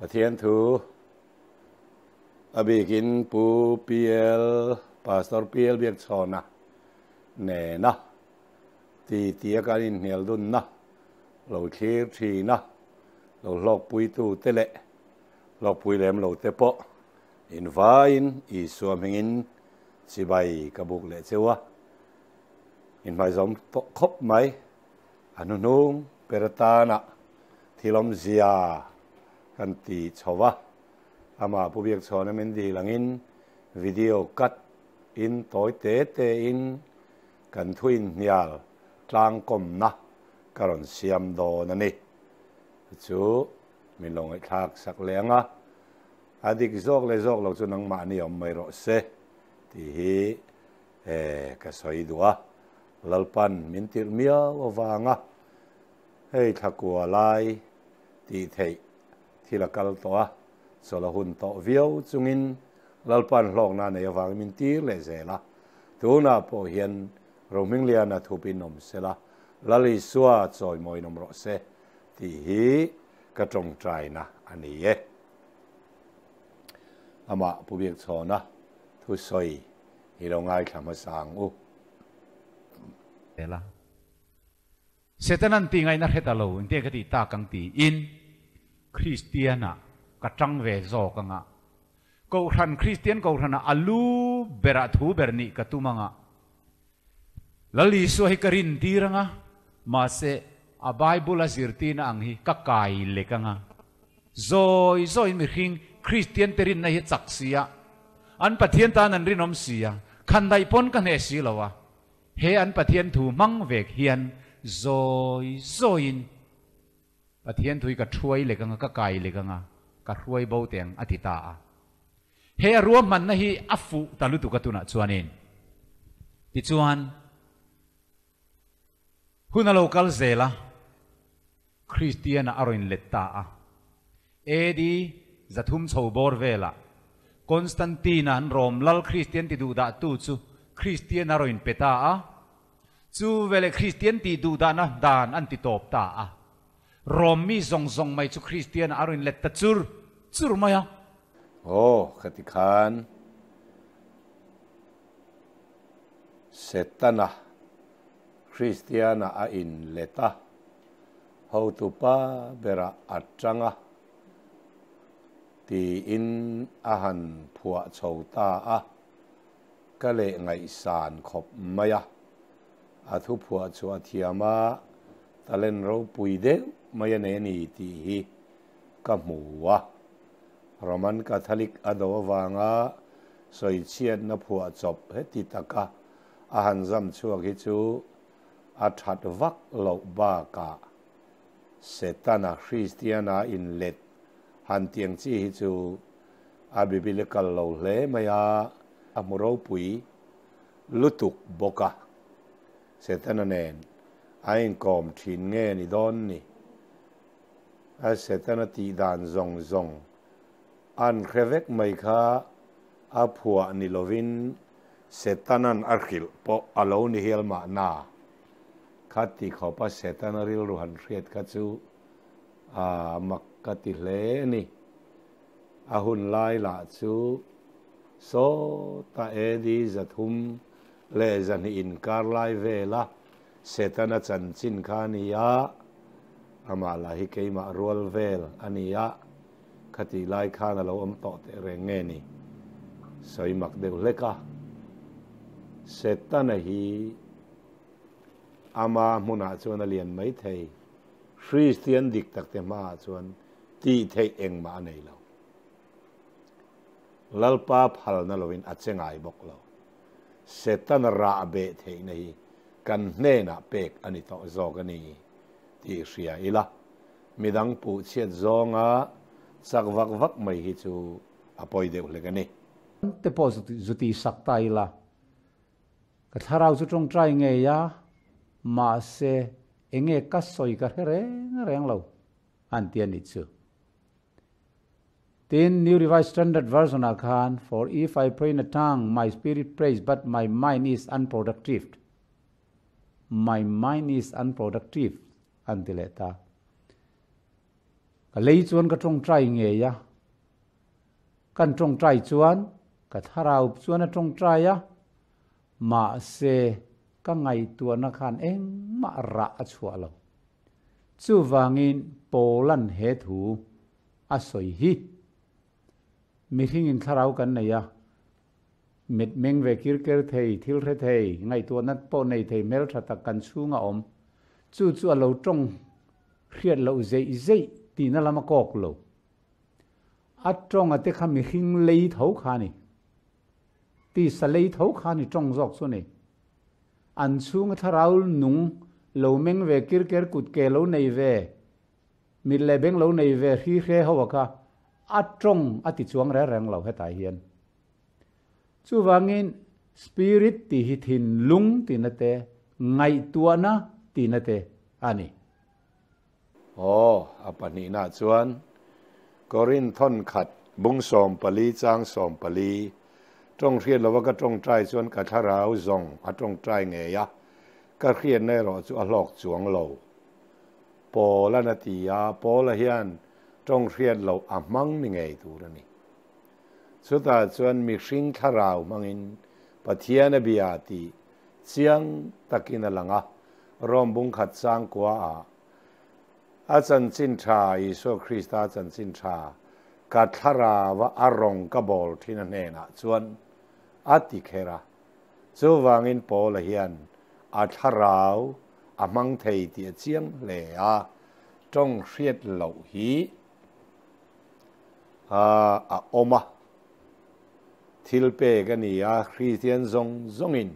Pathian thu a bikin Pu PL Pastor PL Biakchhawna nena ti tia kan inhnial dunna lo thlir thina lo hlawkpuitu te leh hlawkpui lem lo te pawh invaiin Isua hmingin chibai ka buk leh cheu a, inhmaizawm tawh khawp mai. A hnuhnung ber atana thil awmzia kan ti chho a, amah Pu Biakchhawna min dil angin video cut in tawi te te in kan thu inhnial tlangkawmna ka rawn siam dawn a ni. Chu chu min lo ngaihthlak sak leh ang a, a dik zawk leh zawk lo chu nangmahni awm mai rawh se tih hi ka sawi duh a. Lalpan min tirh miau avanga hei thlakua lai tih theih thil a kal tawh a, chawlh a hun tawh viau chungin Lalpan hlawkna a nei avangin min tir leh zel a. Tunah pawh hian Rohmingliana thupin awm sela, Lal Isua chawimawiin awm rawh se tih hi ka tawngtaina a ni e. Amah Pu Biakchhawna thusawi hi lo ngaithla hmasa ang u. Zel a. Setanan tih ngaihna hre ta lo, engtiang ka tih tak ang tiin Kristianah ka tang ve zawk anga, Kohhran, Kristian Kohhranah a lu berah thu ber nih ka tum anga, Lal Isua hi ka rin tir anga, mahse a Bible a zirtirna ang hi ka kai lek anga. Zawi zawiin mihring Kristian te rinna hi a chak si a, an Pathian tan an rinawm si a, khandaih pawn ka hneh si lo a, he an Pathian thu hmang vek hian zawi zawiin Pathian thu hi ka thuai lek anga, ka kai lek anga, ka hruai bo teh ang a ti ta a. He a ruahmanna hi a fuh ta lutuk a tunah chuanin. Tichuan, hun a lo kal zel a, Kristiana a rawn let ta a. AD 300 chho bawr velah Constantine-a an Rom lal Kristian ti duhdahtu chu Kristian a rawn pe ta a. Chu veleh Kristian tih duhdahna dan an ti tawp ta a. Rom mi zawng zawng mai chu Kristian a rawn let ta chur chur mai a. Aw, khati khan Setana Kristiana a inlet a, hotupa berah a tang a, tiin a han phuah chho ta a, ka leh ngaihsan khawp mai a. A thu phuah chhuah thiam a, talent ropui deuh mai a nei a ni tih hi ka hmu a. Roman Catholic a do avanga sawichhiatna phuah chawp heti taka a han zam chhuak hi chu a that vak loh bakah Setana Kristiana inlet han tiang chi hi chu a biblical lo hle mai a, a hmu ropui lutuk bawk a. Setana nen a inkawm thin nge ni dawn ni? A Setana tih dan zawng zawng an hre vek mai kha a phuah ni lovin Setanan a hrilh pawh a lo ni hial mahna. Kha ti khawpa Setana rilru han hriat kha chu a mak ka ti hle a ni. A hun lai lah chu sawta AD 302 inkar lai vela Setana chanchin kha a ni a, amah lah hi keimah rual vel a ni a. Khatih lai khan a lo awm tawh teh reng nge ni? Sawi mak deuh hlek a. Setana hi ama hmunah chuan a lian mai thei. Kristian dik tak te hmaah chuan tih theih engmah a nei lo. Lalpa phalna lovin a che ngai bawk lo. Setana rah beh theihna hi kan hnenah pek a ni tawh zawk a ni tih hria ila. Midang puh chhiat zawnga chak vak vak mai hi chu a pawi deuh hlek a ni. Te pawh zu ti sak ta ila, ka thlarau chu tawngtai ngei a, mahse enge ka sawi ka hre reng reng lo an ti a ni chu. Tin, New Revised Standard Version ah khan, For if I pray in a tongue, my spirit prays, but my mind is unproductive. My mind is unproductive. An ti leh ta. Ka lei chuan ka tawngtai ngei a, kan tawngtai chuan ka thlarau chuan a tawngtai a, mahse ka ngaihtuahna khan engmah rah a chhuah lo. Chuvangin Paula'n he thu a sawi hi, Mihringin thlarau kan nei a, mit meng ve kir ker thei, thil hre thei, ngaihtuahna pawh nei thei hmeltha tak kan chhunga awm. Chu chu a lo tawng hriat loh zeih zeih tihna lam a kawk lo. A tawnga te kha mihring lei tho kha a ni. Tisa lei tho kha a ni tawng zawk chu a ni. An chhunga thlarau nung lo meng ve kir ker kut ke lo nei ve, mit leh beng lo nei ve hri hre ho a kha a tawng a ti chuang reng reng lo hetah hian. Chuvangin Spirit tih hi thinlung tihna te, ngaihtuahna tihna te a ni. Aw, a pahnihna chuan Korinth thawn khat bung 14 chang 14, Tawng hriat lova ka tawngtai chuan ka thlarau zawng a tawngtai ngei a, ka hriatna erawh chu a hlawk chuang lo. Paul-an a ti a, Paul-a hian tawng hriat loh a hmang ni ngei tur a ni. Chutah chuan mihring thlarau hmangin Pathian a bia tih chiang takin a lang a, Rom bungkhat changkua ah a chanchin tha, Isua Krista chanchin tha ka thlarau a rawng ka bawl thin a hnenah chuan a ti kher a. Chuvangin Paula hian a thlarau a hmang thei tih a chiang hle a, tawng hriat loh hi a awm a, thil pek a ni a, Kristian zawng zawngin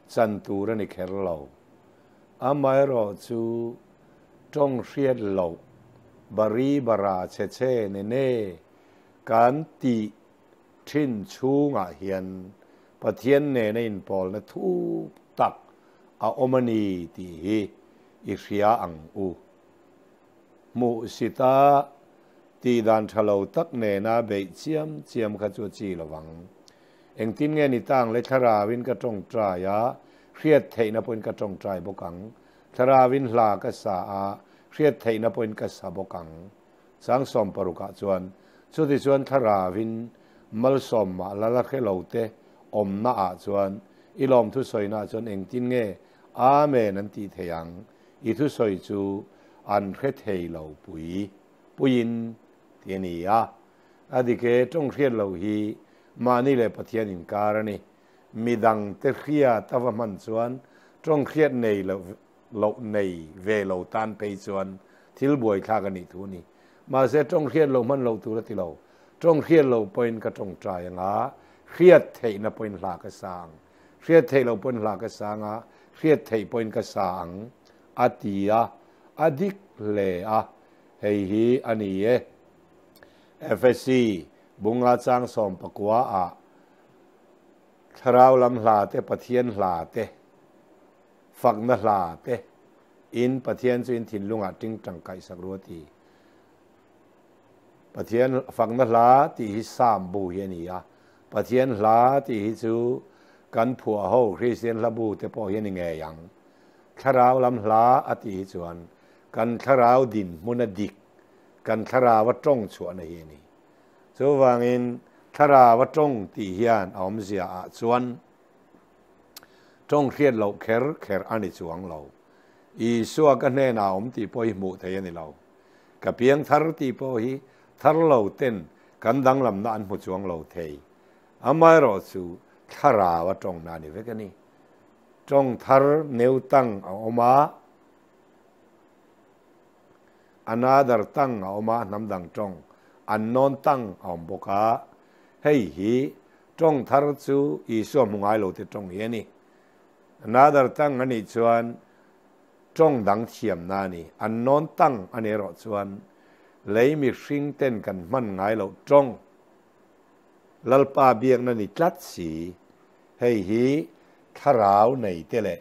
chan tur a ni kher lo. Amaherawhchu tawng hriat loh bari bara chhe chhe ne ne kan tih thin chhungah hian Pathian nena inpawlna thuk tak a awm a ni tih hi i hria ang u. Hmuh sita tih dan tha lo tak nena beih chiam chiam kha chu a chi lovang. Engtin nge ni tang le thlarauin ka tawngtai a, hriat theihna pawhin ka tawngtai bawk ang. Thlarauin hla ka sa a, hriat theihna pawhin ka sa bawk ang. Chang 60 ah chuan, chutichuan thlarauin malsawm mah la la hre lo te awmna ah chuan i lawmthu sawina ah chuan engtin nge Amen an tih thei ang, i thusawi chu an hre thei lo pui puiin ti a ni a. A dik e, tawng hriat loh hi mahni leh Pathian inkar a ni. Midangte hriat a va hman chuan tawng hriat nei loh nei ve lo tan phei chuan thil buaithlak a nih thu a ni. Mahse tawng hriat loh hman loh tur a ti lo. Tawng hriat loh pawhin ka tawngtai anga hriat theihna pawhin hla ka sang. Hriat theih loh pawhin hla ka sang a, hriat theih pawhin ka sa ang, a ti a, a dik hle a, hei hi a ni e. FSC, Bunga chang 19 ah Thlarau lam hla te, Pathian hla te, fakna hla te in Pathian chu in thinlungah ting tangkaih sak ru a ti. Pathian fakna hla tih hi Psalm bu hi a ni a, Pathian hla tih hi chu kan phuah ho Kristian hla bu te pawh hi a ni ngei ang. Thlarau lam hla a tih hi chuan kan thlarau dinhmun a dik, kan thlarau a tawng chhuahna hi a ni. Chuvangin thlarau a tawng tih hian a awmzia ah chuan tawng hriat loh kher kher a ni chuang lo. Isua ka hnenah a awm tih pawh hi hmuh theih a ni lo. Ka piang thar tih pawh hi thar lo ten kan danglamna an hmu chuang lo thei. Amaherawh chu thlarau a tawngna a ni vek a ni. Tawng thar neu tang a awm a, another tang a awm a, hnam dang tawng unknown tang a awm bawk a. Hei hi tawng thar chu Isua hmu ngai lo te tawng hi a ni. Another tang a nih chuan Tawng dang thiamna a ni. An nawn tang a ni erawh chuan lei mihring ten kan hman ngai loh tawng Lalpa biakna ni tlat si. Hei hi thlarau nei te leh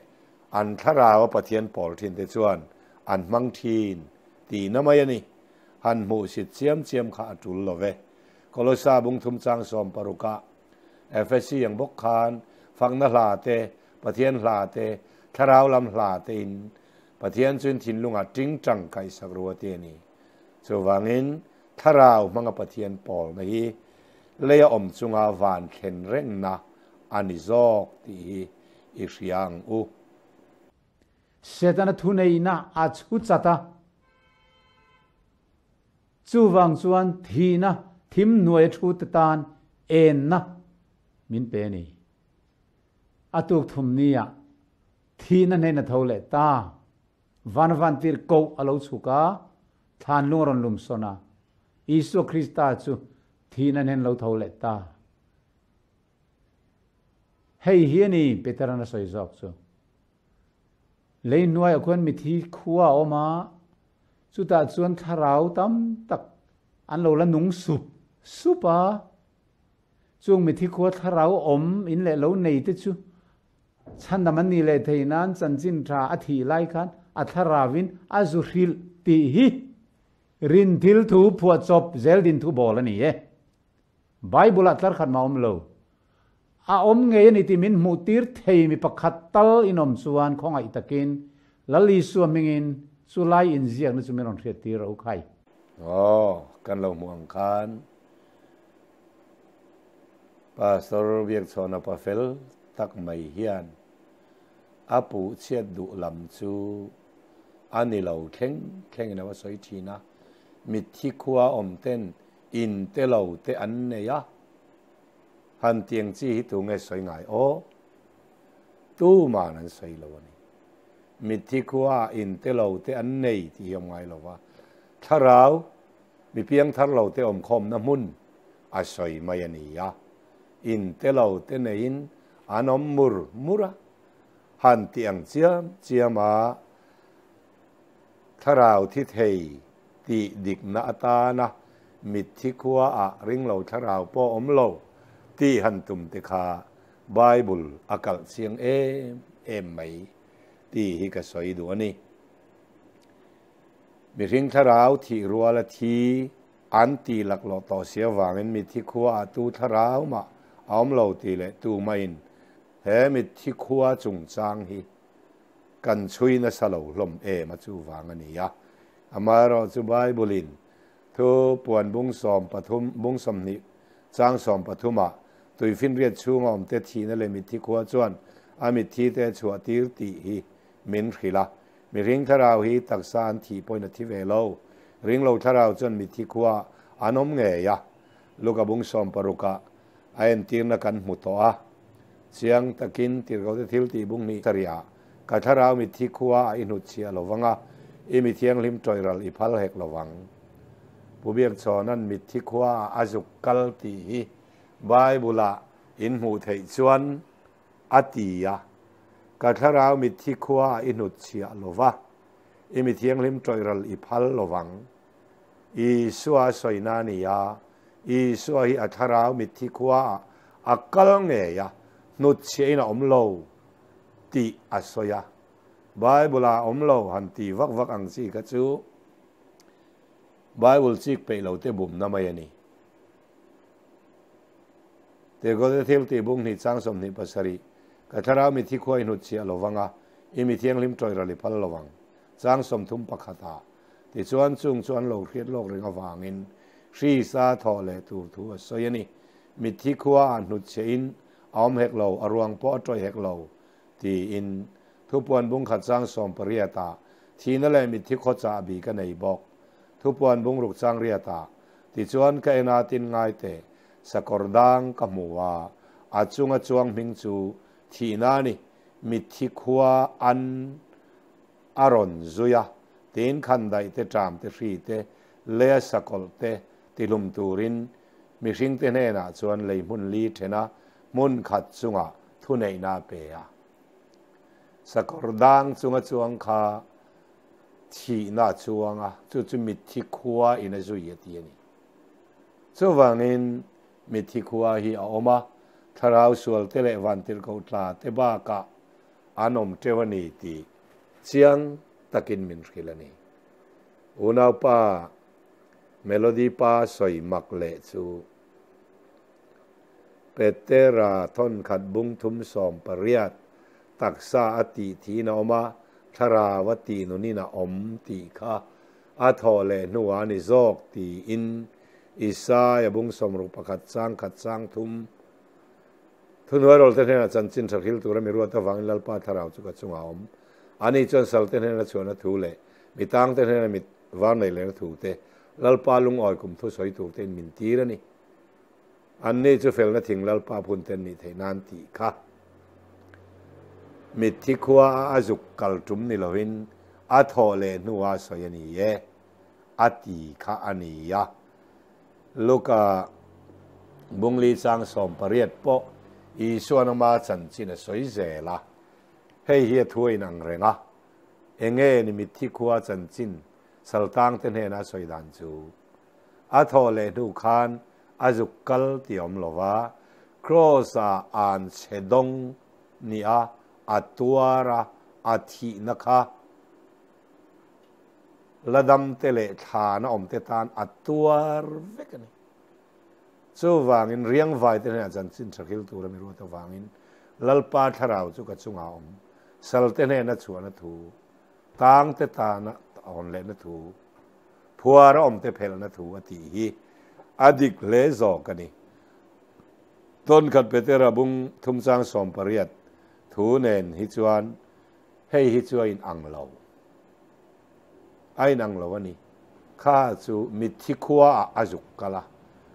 an thlarau a Pathian pawl thin te chuan an hmang thin tihna mai a ni. Han hmuhsit chiam chiam kha a tul lo ve. Kolosa bungthum chang 60 ah Efesi ang bawk khan fakna hla te, Pathian hla te, thlarau lam hla te in Pathian chuin thinlungah ting tang kaihsak ru a ti a ni. Chuvangin, Thlarau hmanga Pathian pawlna hi leia awm chunga van thlen rengna a ni zawk tih hi i hria ang u. Setana thuneihna a chhu chat a. Chuvang chuan thihna thim hnuai thu te tan enna min pe a ni. A tuk thum nia thihna hnen a tho leh ta. Van vantir koh a lo chhuk a, thlan lung a rawn lum sawn a. Isua Krista chu thihna hnen lo tho leh ta. Hei hi a ni Peteran a sawi zawk chu. Lei hnuaiah khuan mithi khua a awm a, chutah chuan thlarau tam tak an lo la nung sup sup a. Chung mithi khua thlarau awm in leh lo nei te chu chhandam an nih leh thei nan chanchin tha a thih lai khan a thlarauin a zu hrilh tih hi rin thil thu phuahchawp zel din thu bawl a ni e. Bible-ah tlar khat mah awm lo. A awm ngei a ni tih min hmuh tir thei mi pakhat tal in awm chuan khawngaih takin Lal Isua hmingin chu lai inziakna chu min rawn hriat tir ro khai. Aw, kan lo hmuh ang khan Pastor Biakchhawna pa fel tak mai hian a puh chhiat duh lam chu a ni lo thleng thlengin a va sawi thin a, mitthi khua awm ten in te lo te an nei a, han tiang chi hi tu nge sawi ngai aw? Tuman an sawi lo a ni. Mitthi khua in te lo te an nei tih hi awm ngai lo va, thlarau mi piang thar lo te awm khawmna hmun a sawi mai a ni a, in te lo te neiin an awm mur mur a, han ti ang chiam chiam a, thlarau thi thei tih dikna atana mitthi khua ah ringlo thlarau pawh awm lo tih han tum te kha Bible a kalh chiang em em mai tih hi ka sawi duh a ni. Mihring thlarau thih ruala thi an tih laklawh tawh si avangin mitthi khua ah tu thlarau mah a awm lo tih leh tumahin he mitthi khua chungchang hi kan chhui nasa lo hlawm em a chuvang a ni a. Amaherawh chu Bible-in thu puan bung 13 bung 20 chang 13 ah tuifinriat chhunga awmte thihna leh mitthi khua chuan a mitthi te chhuah tir tih hi min hrilh a. Mihring thlarau hi taksa an thih pawhin a thi ve lo. Ringlo thlarau chuan mitthi khua an awm ngei a. Luka bung 60 ah a entirna kan hmu tawh a. Chiang takin tirhkohte thil tih bung hnih sarih ah ka thlarau mitthi khua a i hnutchhiah lo vang a, i mi thianghlim tawih ral i phal hek lo vang. Pu Biakchhawna'n mitthi khua ah a zuk kal tih hi Bible ah in hmuh theih chuan a ti a, Ka thlarau mitthi khua ah i hnutchhiah lo va, i mi thianghlim tawih ral i phal lo vang. Isua a sawina a ni a, Isua hi a thlarau mitthi khuaah a kal ngei a, hnutchhiahin a awm lo tih a sawi a. Bible-ah a awm lo han ti vak vak ang chi kha chu Bible chik peih lo te bumna mai a ni. Tirhkohte thil tih bung hnih chang 27, Ka thlarau mitthi khua i hnutchhiah lo vang a, i mi thianghlim tawih ral i phal lo vang. Chang 31 ah. Tichuan chung chu an lo hriat lawk reng avangin hri sa thawh leh tur thu a sawi a ni. Mitthi khua ah hnutchhiah in a awm hek lo, a ruang pawh a tawih hek lo, tiin Thupuan bung khat chang 18 ah thihna leh mitthi khaw chahbi ka nei bawk. Thupuan bung ruk chang riat ah tichuan ka en a tin ngai teh, sakawr dang ka hmu a, a chunga chuang hming chu thihna a ni, mitthi khua an A rawn zui a, tin khandaih te, ṭam te, hri te, lea sakawlh te tihlum turin mihringte hnenah chuan lei hmun li ṭhen a, hmun khat chungah thuneihna a pe a. Sakawr dang chunga chuang kha thihna a chuang a, chu chu mitthi khua in a zui a ti a ni. Chuvangin mitthi khua hi a awm a, thlarau sual te leh vantirhkoh tla te bakah an awm teuh a ni tih chiang takin min hrilh a ni. Unaupa Melody pa sawi mak leh chu Petera thawnkhat bung thum 18 taksa a tih thiin a awm a, thlarau a tih nunin a awm tih kha A thawh leh hnuah a ni zawk tiin Isaia bung 61 chang khat chang thum Thuhnuairawlte hnenah chanchin tha hril tura mi ruat avangin Lalpa thlarau chu ka chungah a awm. Ani chuan salte hnena chhuahna thu leh mi tangte hnena mit var nei lehna thu te, Lalpa lungawi kum thu sawi tur tein min tir a ni. Anni chu felna thing Lalpa phun te an nih theih nan tih kha mitthi khua a a zuk kal tum ni lovin a thawh leh hnua sawi a ni e, a ti kha a ni a. Luka bungli chang 18 pawh Isuan ama chanchin a sawi zel a, hei hi a thu a inang reng a, enge ni mitthi khua chanchin saltangte hnena a sawi dan chu? A thawh leh hnu khan a zuk kal tih awm lo va, Kraws-ah an chhe dawng nia a tuar a, a thihna kha la damte leh thlana awmte tan a tuar vek a ni. Chuvangin riangvaite hnenah chanchin tha hril tura mi ruat avangin Lalpa thlarau chu ka chungah a awm, salte hnena chhuahna thu, tangte tana hawn lehna thu, phuara awmte phelhna thu a tih hi a dik hle zawk a ni. Tawnkhat Petera bung thum chang 18 thu nen hi chuan hei hi chu a inang lo. A inang lo a ni. Kha chu mitthi khuaah a zuk kal a.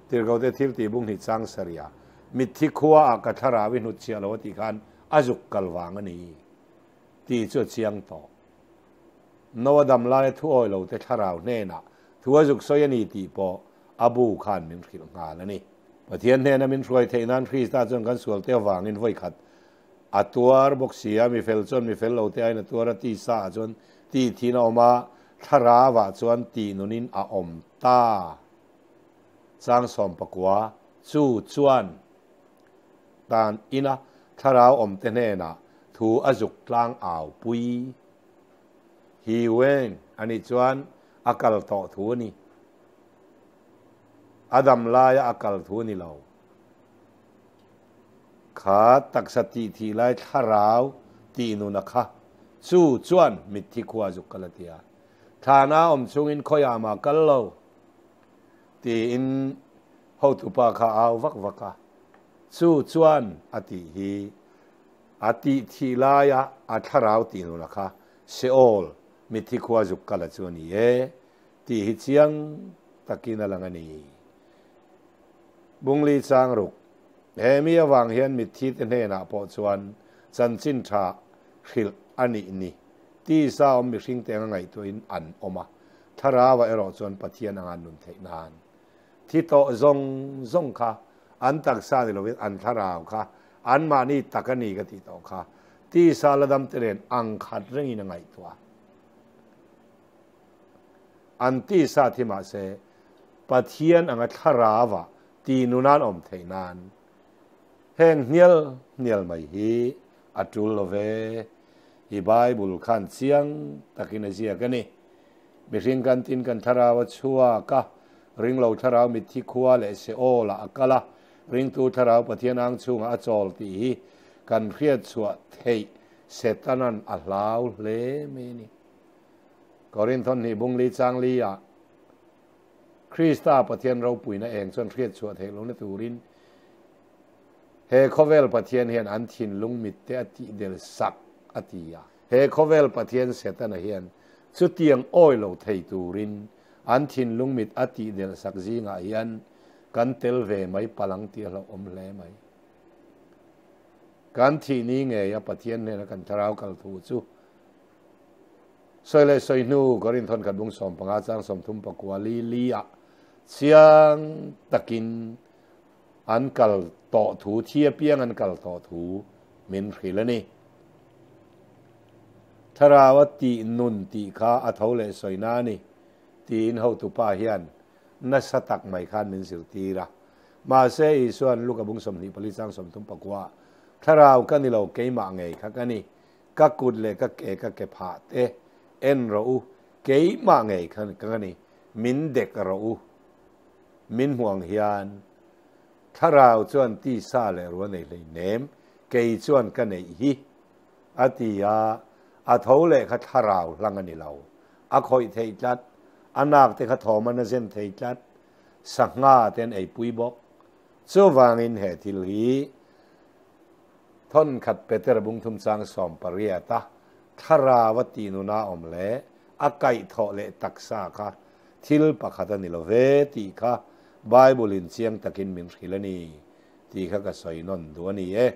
Tirhkote thil tih bung hnih chang sarih a, mitthi khuaah ka thlarau i hnutchhiah lo a tih khan a zuk kal vang a ni tih chu a chiang tawh. Noa dam laia thu awi lo te thlarau hnenah thu a zuk sawi a ni tih pawh a bu khan min hrilh nghal a ni. Pathian hnena min hruai theih nan Krista chuan kan sualte avangin vawikhat A tuar bawk si a, mifel chuan mifel lo te aiin a tuar a, tisa ah chuan tih thin a awm a, thlarau ah chuan tih nunin a awm ta. Chang 19, Chu chuan tan ina thlarau awm te hnenah thu a zuk tlang au pui. He went a nih chuan a kal tawh thu a ni. A dam laia a kal thu a ni lo. Kha taksa tih thih lai thlarau tih nuna kha chu chuan mitthi khua zuk kal a ti a. Thlana awm chungin khawiah mah kal lo tiin hotupa kha au vak vak a. Chu chuan a tih hi a tih thih laia a thlarau tih nuna kha Sheol mitthi khua zuk kal a chu a ni e tih hi chiang takin a lang a ni. Bungli chang ruk. He mi avang hian mitthi te hnenah pawh chuan chanchin tha hrilh a nih ni. Tisa awm mihring te anga ngaihtuahin an awm a, thlarauah erawh chuan Pathian anga an nun theih nan. Thi tawh zawng zawng kha an taksa ni lovin an thlarau kha anmahni tak a ni ka tih tawh kha tisa la dam te nen ang khat rengin a ngaihtuah. An tisa thi mahse Pathian anga thlarauah ti nunan awm theih nan heng hnial hnial mai hi a tul lo ve. Hi Bible khan chiang takin a ziak a ni. Mihring kan tin kan thlarau a chhuak a, ringlo thlarau mitthi khua leh Seol-ah a kal a, ringtu thlarau Pathian ang chhungah a chawl tih hi kan hriat chhuah theih Setanan a hlau hle mai a ni. Korinthon hnih bung li chang li ah Krista Pathian ropuina eng chuan hriat chhuah theih lohna turin he khawvel Pathian hian an thinlung mitte a tih del sak a ti a. He khawvel Pathian Setana hian chutiang awi lo thei turin an thinlung mit a tih del sak zingah hian kan tel ve mai palang tih a hlauhawm hle mai. Kan thih ni ngei a Pathian hnena kan thlarau kal thu chu Sawi leh sawi hnu Korinthon khat bung 15 chang 34 li li ah chiang takin an kal tawh thu, thi apiang an kal tawh thu min hrilh a ni. Thlarau a tih nun tih kha a tho leh sawina a ni tiin hotupa hian nasa tak mai khan min zirtir a. Mahse Isuan Luka bung 24 chang 39 Thlarau ka ni lo keimah ngei kha ka ni. Ka kut leh ka ke ka ke phah te en rawh u, keimah ngei khan ka ni, min dek rawh u. Min hmuh ang hian thlarau chuan tisa leh rual nei hlei nem, kei chuan ka neih hi, a ti a, a tho leh kha thlarau hlang a ni lo, a khawih theih tlat, A nak te kha thawm an a zen thei tlat. Sangha te an eipui bawk. Chuvangin he thil hi thawn khat Peter bungthum chang 18 a thlarau a tih nuna awm leh a kaihthawh leh taksa kha thil pakhat a ni lo ve tih kha Bible in chiang takin min hrilh a ni tih kha ka sawi nawn duh a ni e.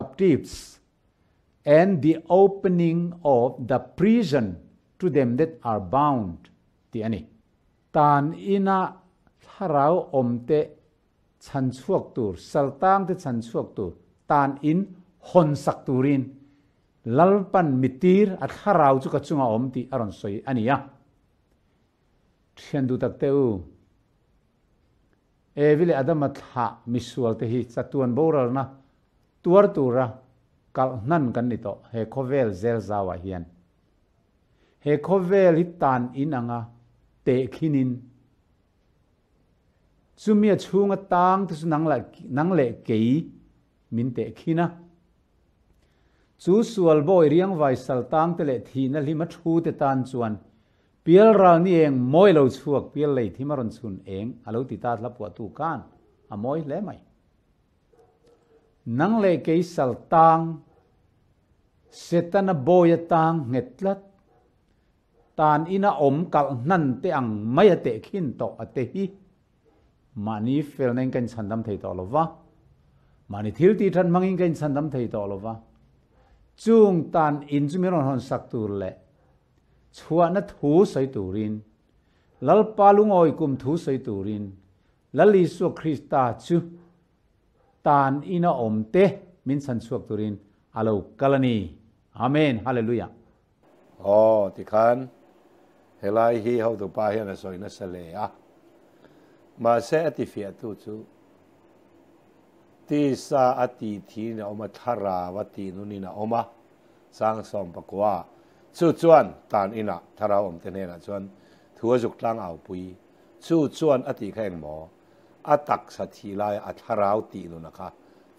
Captives and the opening of the prison to them that are bound tih a ni. Tan ina thlarau awmte chhan chhuak tur, saltangte chhan chhuak tur, tan in hawn sak turin Lalpan mitir a thlarau chu ka chunga awm tih a rawn sawi a ni a. Thian duh tak te u, Evi leh Adama thlah misualte hi chatuan boralna tuar tura kalh hnan kan ni tawh he khawvel zel zauah hian. He khawvel hi tan in anga tehkhinin chumi a chhunga tang te chu nang leh kei min tehkhin a. Chu sual bawi riangvai sal tang te leh thihna hlim a thu te tan chuan pial ral ni eng mawi lo chhuak pial lei thim a rawn chhun eng a lo ti ta hla puahtu khan a mawi hle mai. Nang leh kei sal tang Setana bawi a tang nghet tlat. Tan ina awm kalh hnan te ang mai a tehkhin tawh a te hi. Mahni felna in ka inchhandam thei tawh lo va, mahni thil tih that hmangin ka inchhandam thei tawh lo va. Chung tan in chu min rawn hawn sak tur leh chhuahna thu sawi turin, Lalpa lungawi kum thu sawi turin Lal Isua Krista chu tan ina awm te min chhan chhuak turin a lo kal a ni. Amen. Hallelujah. Aw, tikhan helai hi hotupa hian a sawi nasa hle a. Mahse a tifiahtu chu tisa a tih thiin a awm a, thlarau a tih nunin a awm a, chang 19. Chu chuan tan inah thlarau awmte hnenah chuan thu a zuk tlang aupui. Chu chuan a tih kha engmaw? A taksa thih laia a thlarau tih nuna kha.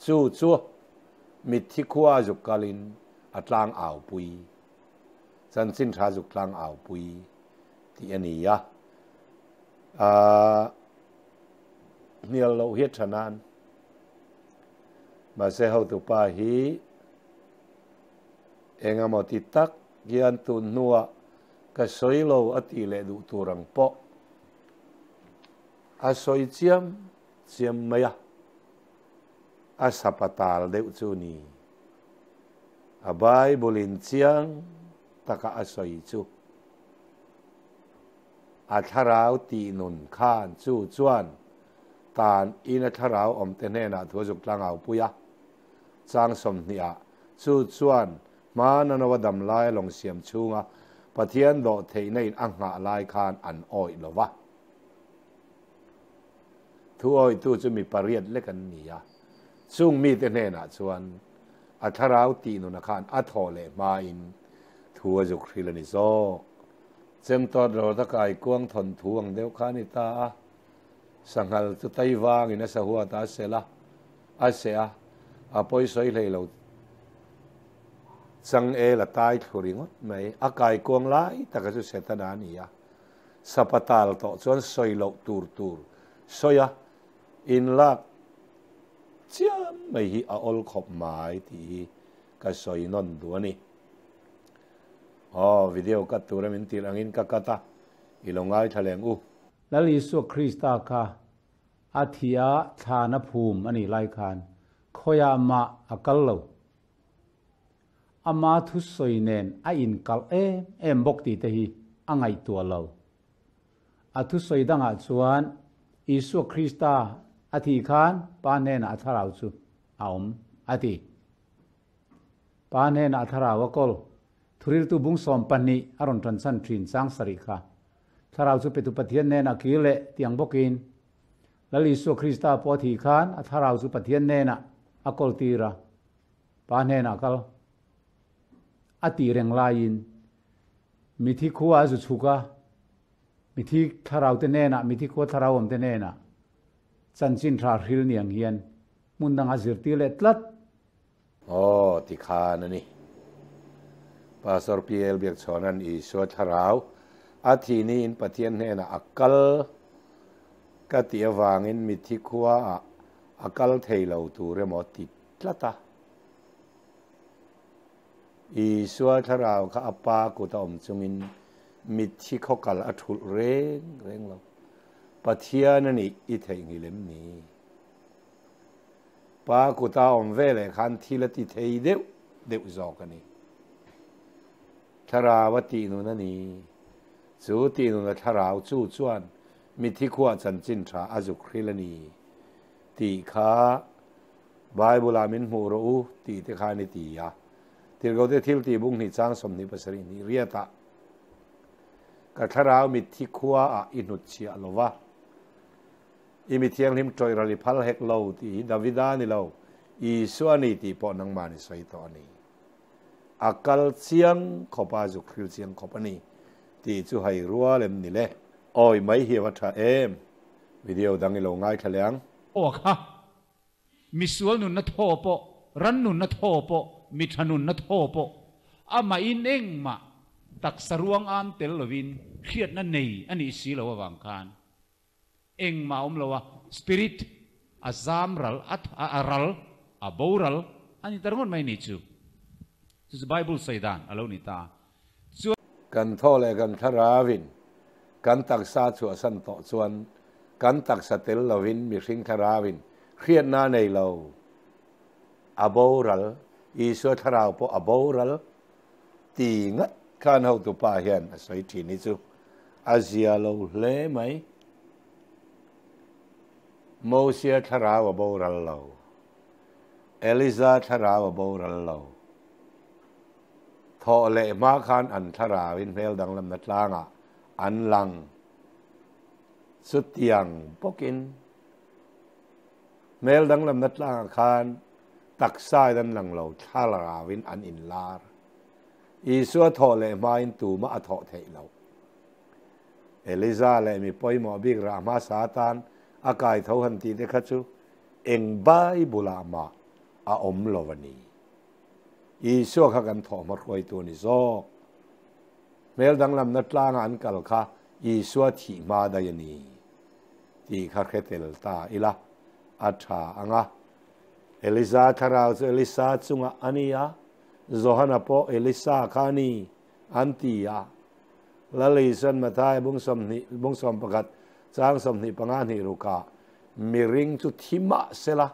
Chu chu mitthi khua a zuk kalin a tlang aupui, chanchin tha zuk tlang aupui tih a ni a. Aaa hnial loh hi a tha nan. Mahse hotupa hi engemaw ti tak hian tun hnuah ka sawi lo a tih leh duh tur ang pawh a sawi chiam chiam mai a. A sapatal deuh chu ni. A Bible in chiang taka a sawi chu a thlarau tih nun khan chu chuan tan in a thlarau awmte hnenah thu a zuk tlang au pui a. Chang 20 ah chu chuan hmana no a dam lai a lawng siam chhunga Pathian dawh theihna in a nghah lai khan an awih lo va. Thu awitu chu mi pariat lek an ni a. Chung mite hnenah chuan a thlarau tih nuna khan a thawh leh hmain thu a zuk hril a ni zawk. Chemtawt rawt a kai kuang thawn thu ang deuh kha a ni ta a, sanghal chu tai vangin a sahuat a, a sel a, a seh a, a pawi sawi hlei lo chang el a tai thlu ringawt mai. A kai kuang lai taka chu Setana a ni a, sapatal tawh chuan sawi loh tur tur sawi a, Inlak chiam mai hi a awl khawp mai tih hi ka sawi nawn duh a ni. Aw, video cut tura min tirh angin ka cut a, i lo ngaithla leng u. Lal Isua Krista kha a thih a thlan a phum a nih lai khan khawiah mah a kal lo. Ama thusawi nen a inkalh em em bawk tih te hi a ngaihtuah lo. A thusawi dangah chuan Isua Krista a thih khan Pa hnenah a thlarau chu a awm, a ti. Pa hnenah a thlarau a kawl. Thuriltu bung 12 a rawn tanchhan thin chang sarih kha. Thlarau chu petu Pathian hnenah kir leh tiang bawkin Lal Isua Krista pawh a thih khan a thlarau chu Pathian hnenah a kawl tir a, Pa hnenah kal a tih reng laiin Mithi khua a zu chhuk a, mithi thlarau te hnenah, mithi khua thlarau awm te hnenah chanchin tha hril ni ang hian hmun dang a zirtir leh tlat. Aw, ti khan a ni. Pastor PL Biakchhawna'n Isua thlarau A thih niin Pathian hnenah a kal ka tih avangin mitthi khuaah a kal thei lo tur emaw ti tlat a. Isua thlarau kha a Pa kut a awm chungin mitthi khaw kal a thulh reng reng lo. Pathian a nih i theihnghilh em ni? Pa kuta awm veleh khan thil a ti thei deuh deuh zawk a ni. Thlarau a tih nun a ni. Chu tih nuna thlarau chu chuan mithi khuah chanchin tha a zuk hril a ni tih kha Bible-ah min hmuh rawh u tih te khan i ti a. Tirhkote thil tih bung hnih chang 27 hnih riatah ka thlarau mitthi khuaah i hnutchhiah lo va, i mi thianghlim tawih ral i phal hek lo tih hi Davida ni lo, Isua a ni tih pawh nangmah ni sawi tawh a ni. A kal chiang khawp a, zuk hril chiang khawp a ni tih chu hai rual em ni le? Awi mai hi a va tha em! Video dang i lo ngaithla leh ang. Aw kha, misual nunna thaw pawh, ran nunna thaw pawh, mi tha nunna thaw pawh, amahin engmah taksa ruang an tel lovin hriatna nei a nih si lo avang khan engmah a awm lo a, spirit a zam ral, a ral, a boral a ni ta ringawt mai ni chu. Chu chu Bible sawi dan a lo ni ta. Chuan. Kan thaw leh kan thlarauin kan taksa chhuahsan tawh chuan kan taksa tel lovin mihring thlarauin hriatna a nei lo. A boral, Isua thlarau pawh a boral ti ngat khan hotupa hian a sawi thin hi chu a zia lo hle mai. Mosia thlarau a boral lo. Eliza thlarau a boral lo. Thawh leh hma khan an thlarauin hmel danglamna tlangah an lang. Chutiang bawkin hmel danglamna tlangah khan taksain an lang lo, thlarauin an inlar. Isua thawh leh hmain tumah a thawh theih loh. Eliza leh mi pawimawh bik rah hmasa atan a kai tho han tih te kha chu eng Bible-ah mah a awm lo a ni. Isua kha kan thawh hmahruaitu a ni zawk. Hmel danglamna tlanga an kal kha Isua thih hma daih a ni tih kha hre tel ta ila a tha ang a. Elisa thlarau chu Elisa chungah a ni a, Johana pawh Elisa kha a ni an ti a. Lal Isuan Matthai bung 20 bung 11 chang 25 hnih rukah miring chu thi mah sela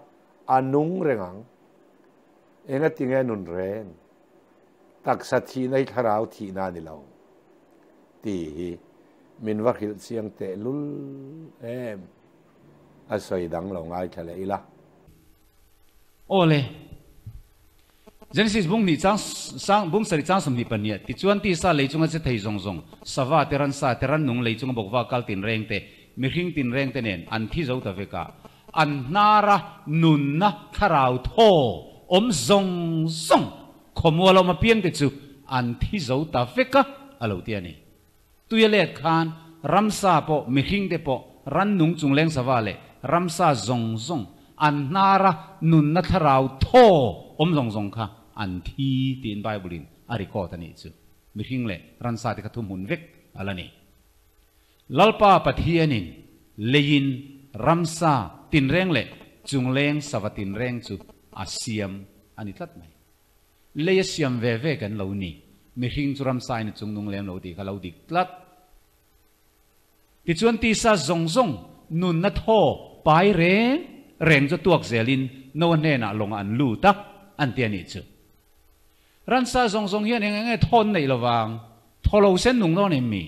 a nung reng ang. Enga tinge nun reng? Taksa thihna hi thlarau thihna a ni lo tih hi min va hrilh chiang teh lul em? A sawi dang lo ngaithla leh ila. Aw le. Genesis bung hnih chang sang bung sarih chang 22 tichuan tisa lei chunga che thei zawng zawng, sava te, ransa te, rannung lei chunga bawkva kal tinreng te, mihring tinreng te nen an thi zo ta vek a. An hnara nunna thlarau thaw awm zawng zawng khawmual awm apiangte chu an thi zo ta vek a, a lo ti a ni. Tuia let khan ramsa pawh, mihringte pawh, rannung chungleng sava leh ramsa zawng zawng an hnara nunna thlarau thaw awm zawng zawng kha an thi tiin Bible-in a record a nih chu. Mihring leh ransa te kha thuhmun vek a la ni. Lalpa Pathianin leiin ramsa tinreng leh chungleng sava tinreng chu a siam a ni tlat mai. Lei a siam ve ve kan lo ni. Mihring chu ramsa in a chungnung lem lo tih kha lo dik tlat. Tichuan tisa zawng zawng nunna thaw pai reng reng chu tuak zelin Noa hnenah lawngah an lut a, an ti a nih chu. Ransa zawng zawng hian eng eng nge thawn neih lovang? Thaw lo sen nung dawn em mi?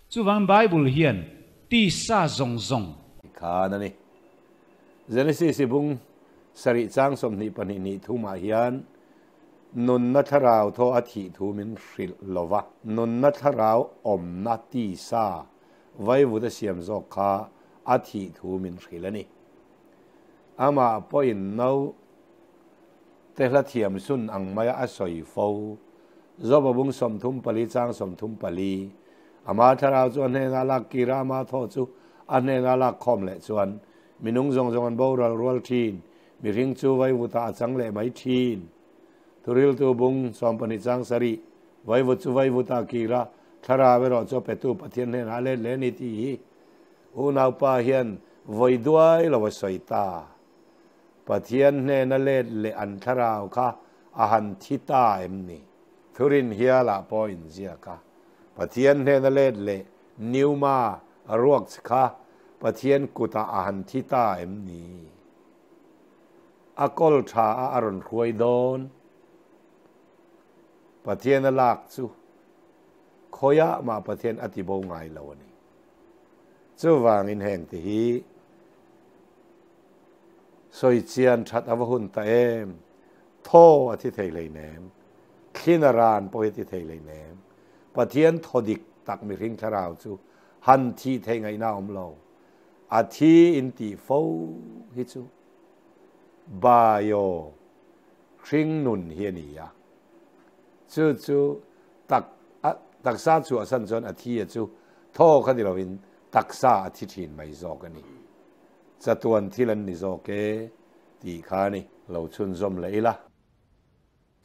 Chuvangin Bible hian tisa zawng zawng. Khan a ni. Genesis i bung sarih chang 22 hnih thumah hian nunna thlarau thaw a thih thu min hrilh lo va. Nunna thlarau awmna tisa vaivut a siam zawk kha a thih thu min hrilh a ni. Amah pawhin no te hla thiam sun ang maia a sawi fo. Joba bung 34 chang 34. Ama thlarau chu a hnenah lak kir a, ama thaw chu a hnenah lak khawm leh chuan minung zawng zawng an boral rual thin, mihring chu vaivutah a chang leh mai thin. Thuriltu bung 12 chang 7, vaivut chu vaivutah kir a, Thlarau erawh chu a petu Pathian hnenah a let leh a ni tih hi unaupa hian vawi duai lo a sawi ta. Pathian hnena let leh an thlarau kha a han thi ta em ni? Thurin hialah pawh inziak a, Pathian hnena let leh pneuma ruak che kha Pathian kutah a han thi ta em ni? A kawl tha a a rawn hruai dawn. Pathian a lak chu khawiah mah Pathian a ti bo ngai lo a ni. Chuvangin heng te hi sawi chian that a va hun ta em? Thaw a thi thei hleinem, thlin a ran pawh hi a ti thei hleinem. Pathian thaw dik tak mihring thlarau chu han thih theih ngaihna a awm lo. A thi in tih fo hi chu bio hring nun hi a ni a. Chu chu tak a taksa chhuahsan chuan a thi a chu thaw kha ni lovin taksa a thi thin mai zawk a ni. Chatuan thil an ni zawk e tih kha a ni. Lo chhunzawm leh ila.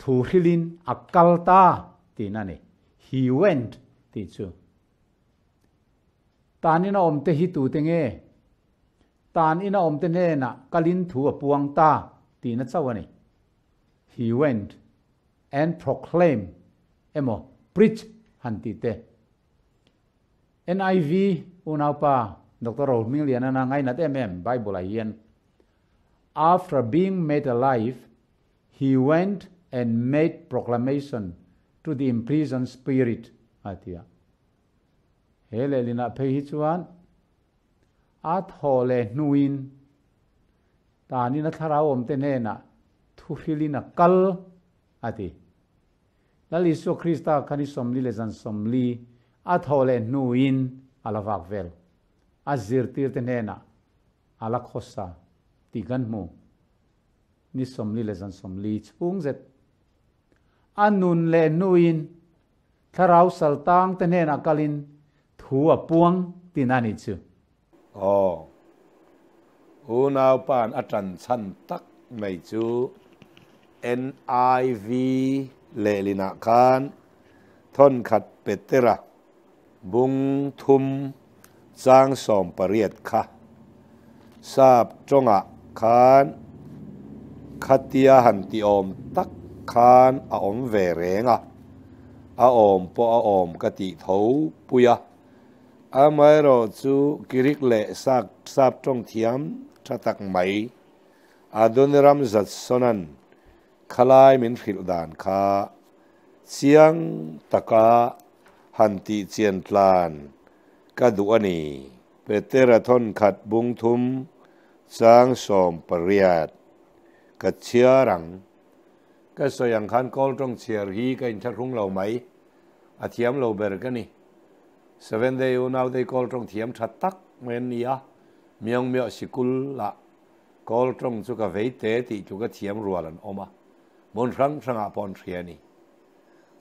Thu hrilin a kal ta tihna a ni. He went tih chu. Tan ina awmte hi tute nge? Tan ina awmte hnenah kalin thu a puang ta tihna chauh a ni. He went and proclaimed emaw preach han tih te. NIV unaupa Doctor Rohminglianana ngainat em em Bible ah hian After being made alive, he went and made proclamation to the imprisoned spirit a ti a. He lehlinah phei hi chuan a thawh leh hnuin tanin a thlarau awmte hnenah thuhrilin a kal a ti. Lal Isua Krista khan i 40 leh zan 40 a thawh leh hnuin a la vak vel. A zirtirte hnenah a la khawsa tih kan hmu. Ni 40 leh zan 40 chhung zet a nun leh hnuin Thlarau saltang te hnenah kalin thu a puang tin a nih chu. Aw. Unaupa'n a ṭan chhan tak mai chu NIV lehlinah khan thawnkhat Petera bung thum chang 18 kha sap tawngah khan khatia han ti awm tak khan a awm ve reng a, a awm pawh a awm ka tih tho pui a. Amaherawhchu Greek leh sap tawng thiam tha tak mai Adoniram Judsonan khalai min hrilh dan kha chiang taka han tih chian tlan ka duh a ni. Petera thawnkhat bung thum chang 18 ka chhiar ang. Ka sawi ang khan kawl tawng chhiar hi ka inthlahrung lo mai. A thiam lo ber ka ni. Seventh Day unau te hi kawl tawng thiam tha tak mai an ni a, Myong Myoh sikul ah kawl tawng chu ka vei te tih chu ka thiam rual an awm a, hmun hrang hrangah pawh an hria a ni.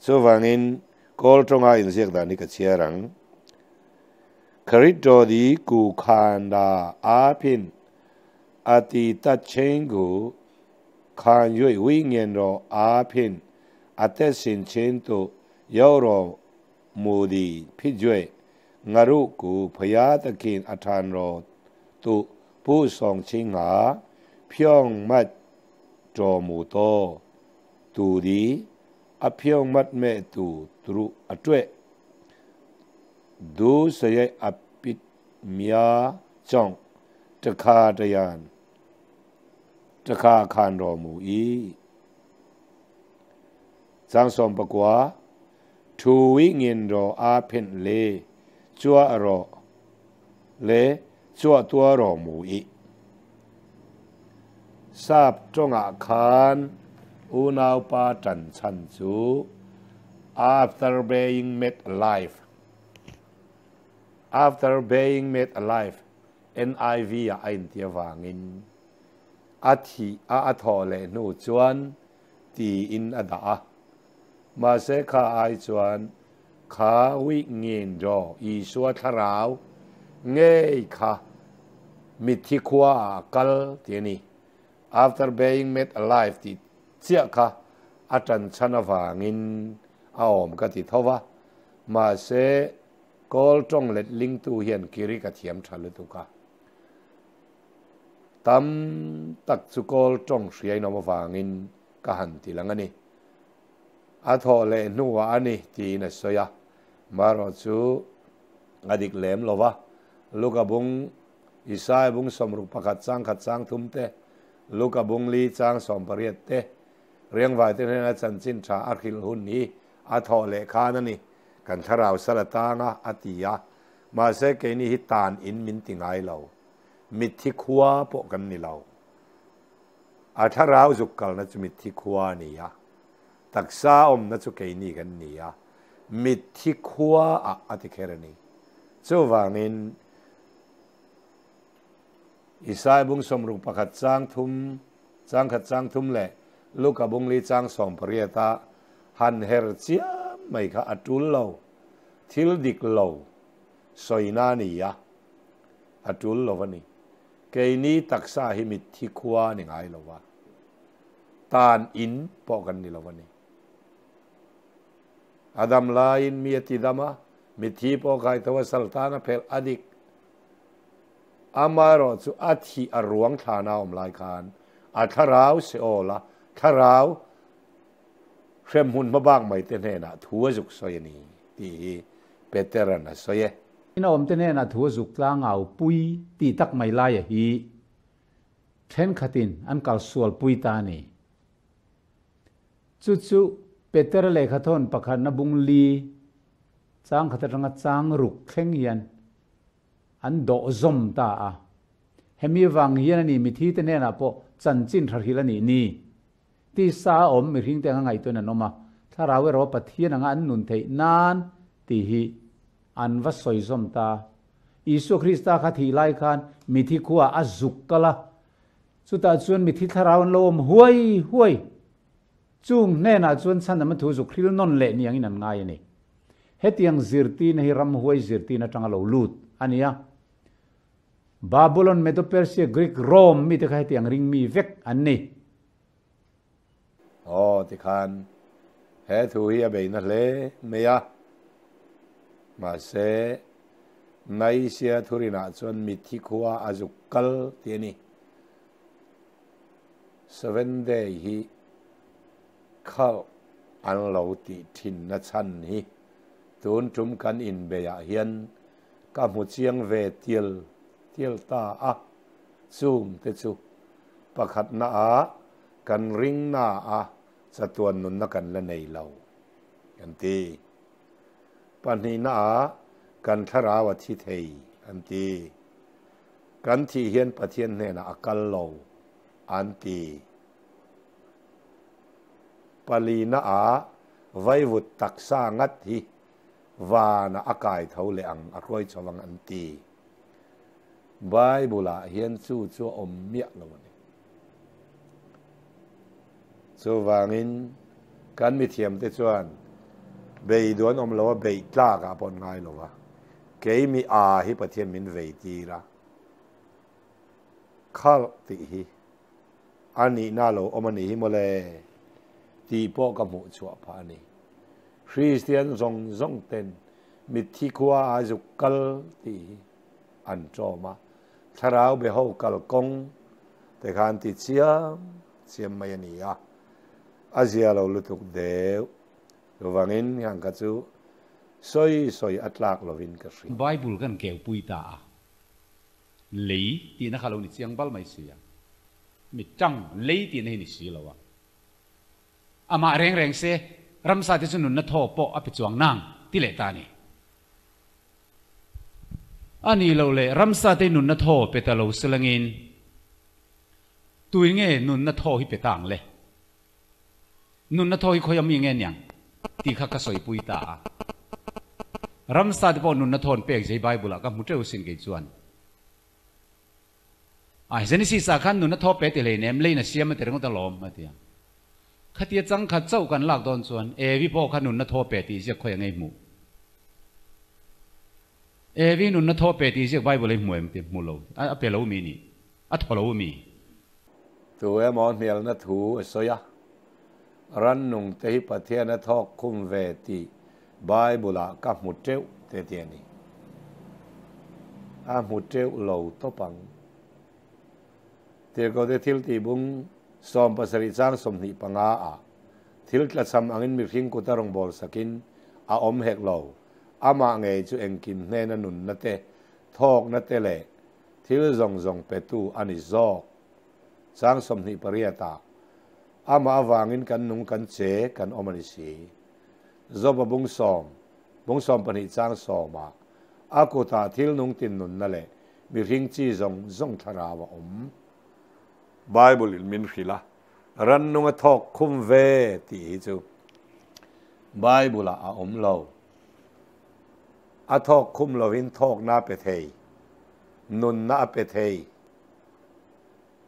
Chuvangin kawl tawnga inziak dan hi ka chhiar ang. Kharit di ku khan da a phin a ti ta cheng gu khan yui wi ngen ro a phin a te sin chin tu yo ro mu di phi jue nga ru ku phaya ta khin a than ro tu pu song ching ha phyong mat cho mu to tu di a phyong mat me tu tru a tue du se ye a pit mya chong takha tayan takha khan ro mu i chang som pakwa thu wi ngin ro a phin le chua ro le chua tua ro mu i sap tonga khan unau pa tan chan chu after being made alive after being made alive NIV a ain tia wangin a thi a a tho le nu chuan ti in a da a ma se kha ai chuan kha wi ngin ro i suwa tharau ngei kha mithi khua a kal ti ni after being made alive ti chia kha a tan chana wangin a awm ka ti thowa Mahse, Kawl tawng letlingtu hian Kirik a thiam tha lutuk a. Tam tak chu Kawl tawng hriain awm avangin ka han ti lang a ni. A thawh leh hnuah a ni tiin a sawi a, marawh chu a dik lem lo va, Luka bung Isaiah bung 61 chang khat chang thum te, Luka bung li chang 18 te, Riangvai te hnena chanchin tha a hrilh hun hi a thawh leh khan a ni, kan thlarau sal atanga a ti a, mahse keini hi tan in min ti ngai lo, mitthi khua pawh kan ni lo. A thlarau zuk kalna chu mitthi khua a ni a, taksa awmna chu keini kan ni a, mitthi khua ah a ti kher a ni. Chuvangin Isaiah bung 61 chang thum, chang khat chang thum leh Luka bung li chang 18 a han her chiam mai kha a tul lo, thil dik lo sawina a ni a, a tul lo a ni. Keini taksa hi mitthi khua a ni ngai lo va, tan in pawh kan ni lo a ni. A dam laiin mi a ti dam a, mitthi pawh kai tho a sal tan a phelh a dik. Amaherawh chu a thih a ruang thlana awm lai khan a thlarau Seol a thlarau hremhmun hmabak mai te hnenah thu a zuk sawi a ni tih hi Petera'n a sawi e. In a awm te hnenah thu a zuk tlang au pui tih tak mai laia hi thenkhatin an kal sual pui ta a ni. Chu chu Petera lehkhathawn pakhatna bung li chang khat atanga chang ruk thleng hian an dawh zawm ta a. Hemi avang hian a ni mithi te hnenah pawh chanchin tha hrilh a nih ni. Tisa a awm mihring te anga ngaihtuahin an awm a, thlarau erawh Pathian anga an nun theih nan tih hi an va sawi zawm ta. Isua Krista kha thih lai khan mithi khuaah a zuk kal a, chutah chuan mithi thlarau an lo awm huai huai. Chung hnenah chuan chhan thu zuk hril nawn leh ni angin an ngai a ni. Hetiang zirtirna hi ramhuai zirtirna atanga lo lut a ni a. Babylon, Medo-Persia, Greek, Rome mite kha hetiang ring mi vek an ni. Aw, tikhan he thu hi a beina hle mai a. Mahse, Naisia thurinah chuan mithi khua a zuk kal tih a ni. Seven Day hi khalh an lo tih thinna chhan hi tun tum kan inbeiah hian ka hmu chiang ve tial tial ta a, chung te chu pakhatna ah kan ringna a chatuan nunna kan la nei lo an ti. Pahnihna ah kan thlarau a thi thei an ti. Kan thih hian Pathian hnenah a kal lo an ti. Palina ah vaivut taksa ngat hi vanah a kai tho leh ang a hruai chho ang an ti. Bible ah hian chu chu a awm miah lo a ni. Chuvangin kan mithiamte chuan bei duan awm lo a beih tlak ah pawh an ngai lo va. Keimi a hi Pathian min vei tir a, khalh tih hi a nihna lo awm a nih hi mawle tih pawh ka hmuh chhuah phah a ni. Kristian zawng zawng ten mitthi khua a zuk kal tih hi an ṭawm a, thlarau be ho kal kawng te khan ti chiam chiam mai a ni a, a zia lo lutuk deuh. Chuvangin heng kha chu sawi sawi a tlak lovin ka hria. Bible kan keu pui ta a, lei tihna kha lo ni chiang bal mai si a, mi tang lei tihna hi ni si lo a. Amah reng reng se, ramsa te chu nunna thaw pawh a pe chuang nang ti leh ta a ni. A ni lo le, ramsa te nunna thaw pe ta lo selangin tuin nge nunna thaw hi pe ta ang le? Nunna thaw hi khawi a mi nge niang tih kha ka sawipui ta a. Ramsa te pawh nunna thawn pek zai Bible ah ka hmu teuh sin kei chuan. A Genesis ah khan nunna thaw pe ti hlei nem lein a siam a ti ringawt alawm a ti a. Khatia changkhat chauh kan lak dawn chuan Evi pawh kha nunna thaw pe tih ziak khawi a ngei hmuh. Evi nunna thaw pe tih ziak Bible a i hmu em ti hmu lo a pe lo mi nih a thaw lo mi. Tu emaw hnialna thu a sawi a, rannung te hi Pathian a thawk khum ve tih Bible ah ka hmu teuh te ti a ni. A hmu teuh lo tawp ang. Tirhkohte thil tih bung 77 chang 25 ah thil tlachham angin mihring kuta rawngbâwl sakin a awm hek lo. Amah ngei chu engkim hnena nunna te, thawkna te leh thil zawng zawng petu a ni zawk. Chang 28 ah Amah avangin kan nung kan che kan awm a ni si. Joba bung sawm, bung 12 chang 10 ah a kutah thil nung tin nunna leh mihring chi zawng zawng thlarau a awm. Bible in min hrilh a, rannung a thawk khum ve tih hi chu Bible ah a awm lo. A thawk khum lovin thawkna a pe thei, nunna a pe thei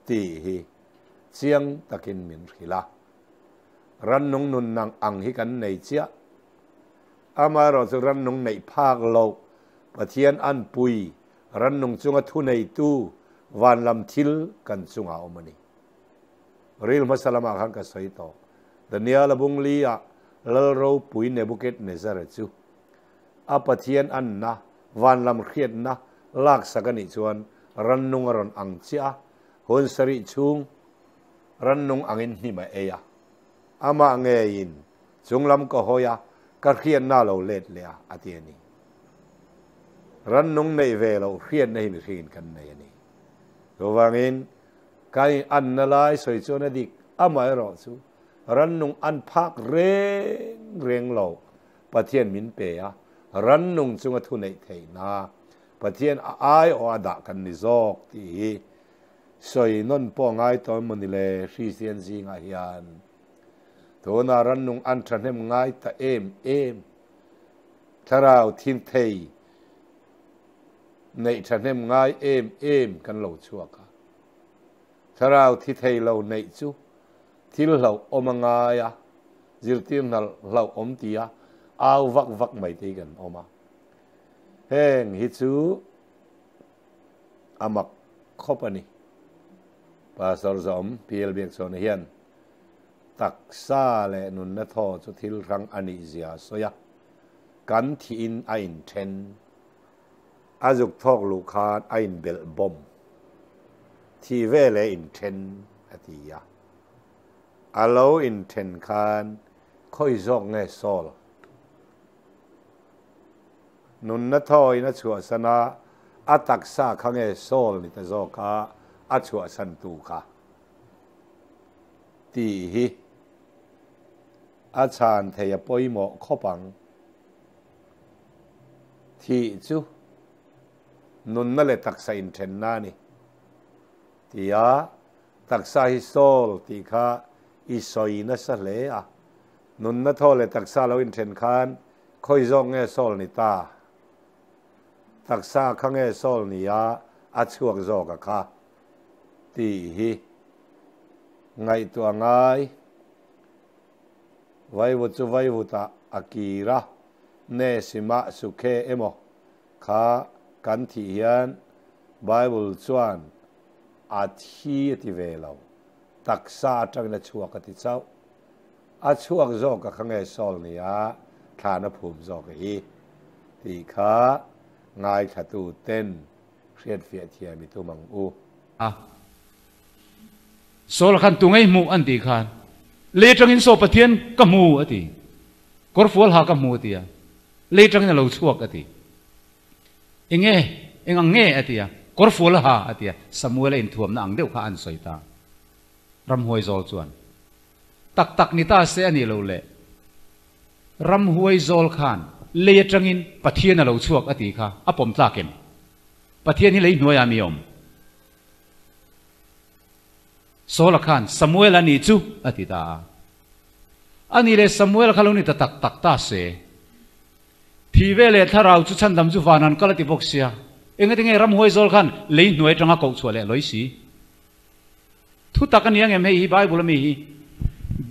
tih hi chiang takin min hrilh a. Rannung nun nang ang hi kan nei chiah. Amaherawhchu rannung neih phak loh Pathian anpui rannung chunga thuneitu van lam thil kan chungah awm a ni. Ril hmasa lamah khan ka sawi tawh. Daniel a bung li ah Lal ropui Nebuchadnezzar chu a Pathian anna van lam hriatna laksak a nih chuan rannung a rawn ang chiah a, hun sarih chhung rannung angin hnim a ei a. Amah ngeiin chunglam ka hawi a, ka hriatna a lo let leh a, a ti a ni. Rannung neih ve loh hriatna hi mihringin kan nei a ni. Chuvangin, kan in anna lai sawi chuan a dik, amaherawh chu rannung an phak reng reng lo Pathian min pe a, rannung chunga thu neih theihna Pathian a aiawh a dah kan ni zawk tih hi sawi nawn pawh ngai tawh emaw ni le Hristian zingah hian tunah rannung an thahnem ngai ta em em thlarau thin thei neih thahnem ngai em em kan lo chhuak a, thlarau thi thei lo neih chu thil hlauh awm a ngai a, zirtir hna hlauh awm ti a au vak vak mai te hi kan awm a, heng hi chu a mak khawp a ni. Pastor Zawm PL Biakchhawna hian taksa leh nunna thaw chu thil hrang a nih zia a sawi a, kan thihin a inthen, a zuk thawk luh khan a inbelh bawm, thih veleh inthen a ti a, a lo inthen khan khawi zawk nge Saul? Nunna thawiin a chhuahsan a, a taksa kha nge Saul ni ta zawk a, a chhuahsan tu kha? Tih hi a chhan thei a pawimawh khawp ang. Thih chu nunna leh taksa inthenna a ni. Tia taksa hi Saul tih kha i sawi nasa hle a, nunna thaw leh taksa lo inthen khan Khawi zawk nge Saul ni ta? Taksa kha nge Saul ni a, a chhuak zawk a kha? Tih hi ngaihtuah ngai. Vaivut chu vaivutah a kir a, ne simah sukhe emaw kha kan thih hian Bible chuan a thi a ti ve lo, taksa atangin a chhuak a ti chauh. A chhuak zawk a kha nge Saul ni a, thlan a phum zawk a hi tih kha ngaithlatu ten hriatfiah thiam i tum ang u. A Saul khan tu ngei hmuh an tih khan lei atangin Saw Pathian ka hmu a ti. Kawrfual ha ka hmu a ti a, lei atangin a lo chhuak a ti. Enge, eng ang nge a ti a, kawrfual ha a ti a, Samuel a inthuamna ang deuh kha an sawi ta. Ramhuai zawl chuan. Tak tak ni ta se a nih loh le. Ramhuai zawl khan lei atangin Pathian a lo chhuak a tih kha a pawm tlak em? Pathian hi lei hnuaiah mi awm. Saula khan Samuel a nih chu a ti ta a. A nih leh Samuel kha lo ni ta tak tak ta se. Thi ve leh thlarau chu chhandam chu van an kal a ti bawk sia. Engatinge ramhuai zawl khan lei hnuai atanga koh chhuah leh a lawi si? Thu tak a ni angem hei hi Bible ami hi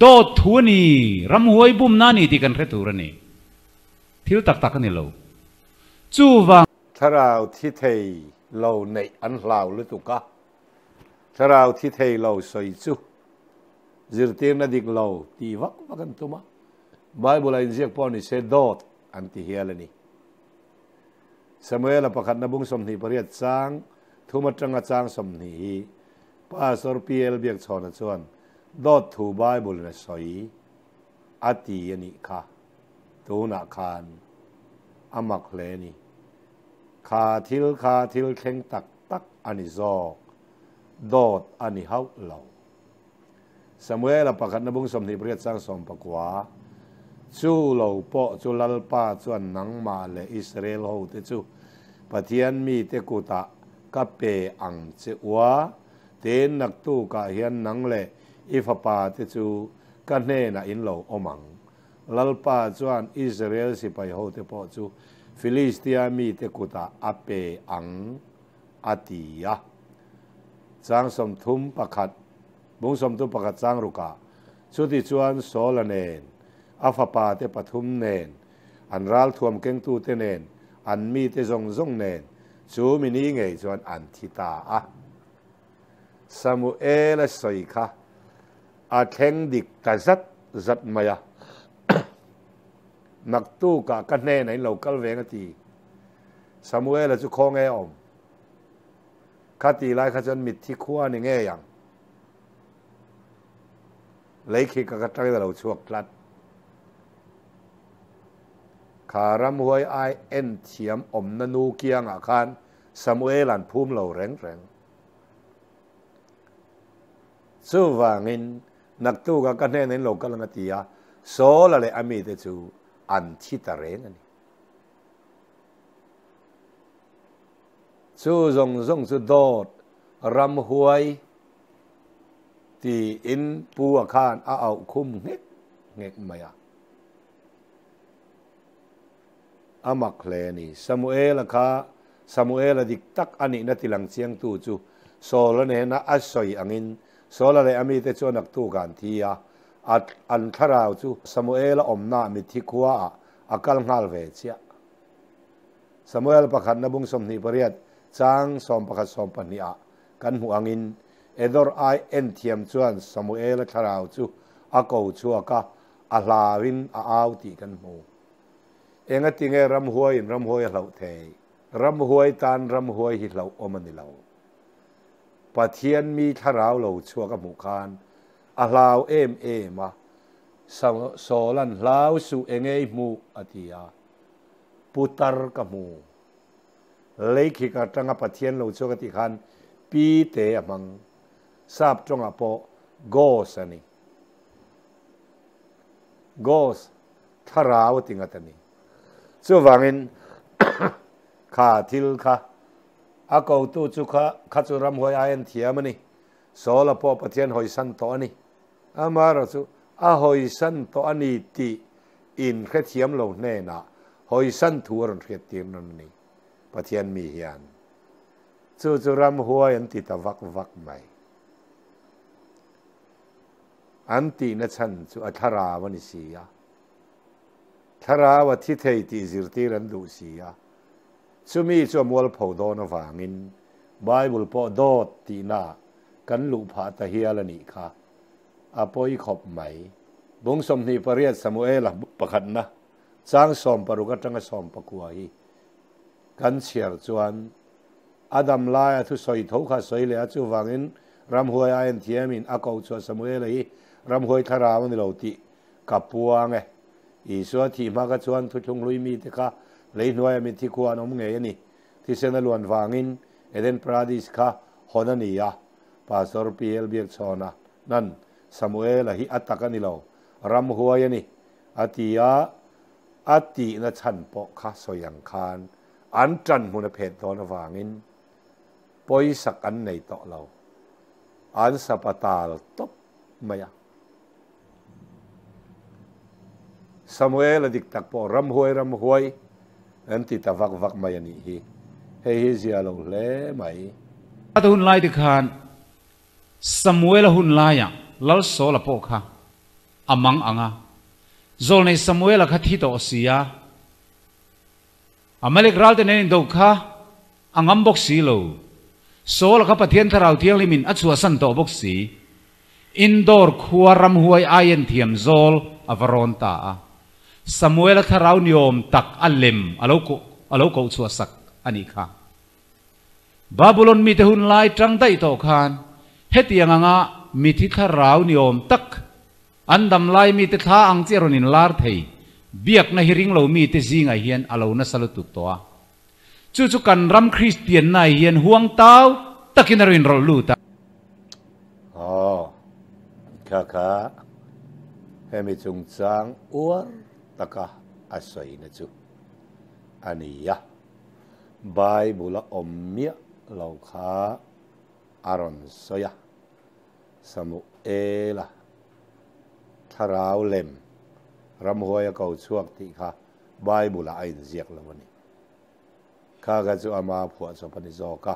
dawt thu a ni, ramhuai bumna a ni tih kan hre tur a ni. Thil tak tak a ni lo. Chuvang. Thlarau thi thei lo neih an hlau lutuk a, thlarau thi thei lo sawi chu zirtirna dik lo tih vak vak an tum a. Bible a inziak pawh ni se dawt an ti hial a ni. Samuela pakhatna bung 28 chang thum atanga chang 20 hi Pastor PL Biakchhawna chuan dawt thu Bible in a sawi a ti a nih kha. Tunah khan a mak hle a ni. Kha thil kha thil thleng tak tak a ni zawk, dawt a ni hauh lo. Samuela pakhatna bung 28 chang 19, Chu lo pawh chu Lalpa chuan nangmah leh Israel hote chu Pathian mite kutah ka pe ang che u a, tin naktukah hian nang leh i fapate chu ka hnenah in lo awm ang. Lalpa chuan Israel sipai hote pawh chu Filistia mite kutah a pe ang, a ti a. Chang 31, bung 31 chang rukah, Chutichuan Saula nen, a fapate pathum nen, an ralthuam kengtute nen, an mite zawng zawng nen, chu mi ni ngei chuan an thi ta a. Samuela sawi kha a thleng dik ta zat zat mai a. Naktukah ka hnenah in lo kal veng a ti. Samuela chu khaw nge awm? Kha ti lai kha chuan mitthi khua a ni ngei ang. Lei khi ka ka tangin a lo chhuak tlat. Kha ramhuai ai en thiam awmna nu kiangah khan Samuela'n phum lo reng reng. Chuvangin, naktukah ka hnenah in lo kal ang a ti a, Saula leh a mite chu an thi ta reng a ni. Chu zawng zawng chu dawt ramhuai tiin Pu a khan a auh khum nghek nghek mai a. A mak hle a ni. Samuela kha Samuela dik tak a nihna tilang chiangtu chu Saula nena a sawi angin Saula leh a mite chuan naktuk an thi a, a an thlarau chu Samuela awmna mitthi khuaah a kal nghal ve chiah. Samuel pakhatna bung 28 chang 11 12 ah kan hmuh angin Edor ai en thiam chuan Samuela thlarau chu a ko chhuak a, a hlauin a au tih kan hmu. Engatinge ramhuaiin ramhuai a hlauh thei? Ramhuai tan ramhuai hi hlauh awm a ni lo. Pathian mi thlarau lo chhuak a hmuh khan a hlau em em a, Saula'n hlau suh enge i hmuh a ti a, Putar ka hmu. Lei khik atanga Pathian lo chhuak a tih khan pi te a hmang. Sap tawngah pawh ghost a ni. Ghost, thlarau a ti ngat a ni. Chuvangin kha thil kha a kotu chu kha kha chu ramhuai ai an thiam a ni. Saula pawh Pathian hawisan tawh a ni. Amaherawh chu a hawisan tawh a ni tih in hrethiam lo hnenah hawisan thu a rawn hriattir nawn a ni. Pathian mi hian chu chu ramhuai an ti ta vak vak mai. An tihna chhan chu a thlarau a ni si a. Thlarau a thi thei tih zirtir an duh si a. Chumi chu a mualpho dawn avangin Bible pawh dawt tihna kan luh phah ta hial a nih kha. A pawi khawp mai. Bung 28 Samuela pakhatna chang 16 atanga 19 hi kan chhiar chuan a dam laia thusawi tho kha sawi leh a, chuvangin ramhuai a en thiamin a koh chhuah Samuela hi ramhuai thlarau a ni lo tih ka puang e. Isua thih hma kha chuan thuthlung hlui mite kha lei hnuaia mitthi khua an awm ngei a ni. Thisen a luan vangin Eden Paradis kha hawn a ni a, Pastor PL Biakchhawna nan Samuela hi a tak a ni lo, ramhuai a ni, a ti a, a tihna chhan pawh kha sawi ang khan an tan hmun a phet dawn avangin pawisak an nei tawh lo, an sapatal tawp mai a. Samuel a dik tak pawh ramhuai ramhuai an ti ta vak vak mai a nih hi. Hei hi zia lo hle mai. A hun lai te khan Samuel a hun laiah Lal Saula pawh kha a mang ang a, Zawlnei Samuel-a kha thi tawh si a, Amalek ral te nen indo kha a ngam bawk si lo. Saul-a kha Pathian Thlarau Thianghlimin a chhuahsan tawh bawk si. Indor khua ramhuai aien thiam zawl a va rawn ta a. Samuela thlarau niawm tak a lem a lo a lo koh chhuah sak a nih kha. Babulon mite hun lai tang daih tawh khan hetiang anga mithi thlarau niawm tak an dam lai mite thla ang chi a rawn inlar thei biakna hi ring lo mite zingah hian a lo nasa lutuk tawh a. Chu chu kan ram Kristianna hian huang tau takin a rawn inrawlh lut a. Aw, kha kha hemi chungchang uar taka a sawina chu a ni a. Bible a awm miah lo kha a rawn sawi a, Samuela thlarau lem ramhuai a ko chhuak tih kha Bible ah a inziak lo a ni. Kha kha chu ama phuah chawp a ni zawk a,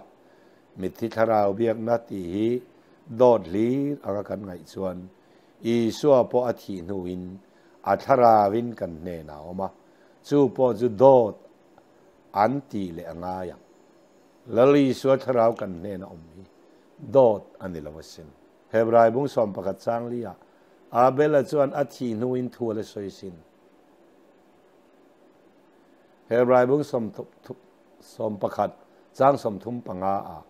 mitthi thlarau biakna tih hi dawt hlir anga kan ngaih chuan Isua pawh a thih hnuin a thlarauin kan hnenah a awm a, chu pawh chu dawt an tih leh a ngai ang. Lal Isua thlarau kan hnena awm hi dawt a ni lo asin. Hebrai bung 11 chang li ah Abel-a chuan a thih hnuin thu a la sawi sin. Hebrai bung 11 chang 35 ah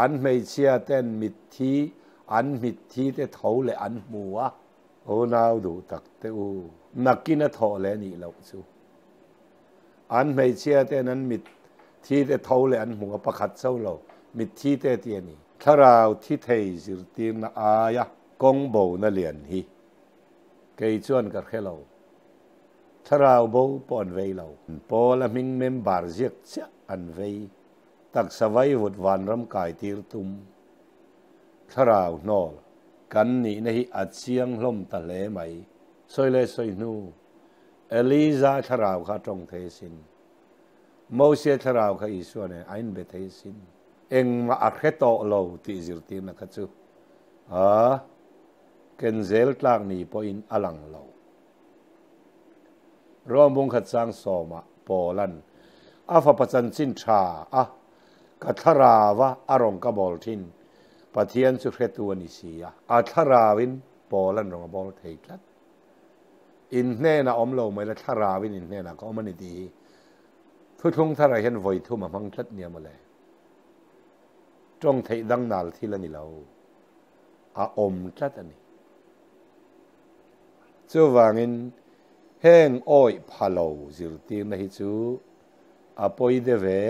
an hmeichhia ten mitthi an mitthi te tho leh an hmu a. Unau duh tak te u, nakin a thawh leh nih loh chu. An hmeichhia ten an mit thi te tho leh an hmu a, pakhat cho lo, mit thi te ti a ni. Thlarau thi thei zirtirna aia kawng bona lian hi kei chuan ka hre lo. Thlarau bo pawh an vei lo. Pawl a hming member ziak chiah an vei. Taksa vaivut vanram kai tir tum. Thlarau hnawl kan nihna hi a chiang hlawm ta hle mai. Sawi leh sawi hnu. Eliza thlarau kha a tawng thei asin. Mosia thlarau kha Isua nen a inbe thei asin. Engmah a hre tawh lo tih zirtirna kha chu a ken zel tlak ni pawhin a lang lo. Rom bungkhat chang sawmah Paula'n a fapa chanchin tha a ka thlarau a a rawn ka bawl thin Pathian chu hretu a ni si a. A thlarauin Paula'n rawn a bawl thei tlat. In hnenah awm lo mai la, thlarauin in hnenah ka awm a ni tih hi thuthlung tharah hian vawi thum a hmang tlat nia mawle. Tawng theih dang nal thil a ni lo, a awm tlat a ni. Chuvangin heng awih pha lo zirtirna hi chu a pawi deuh ve,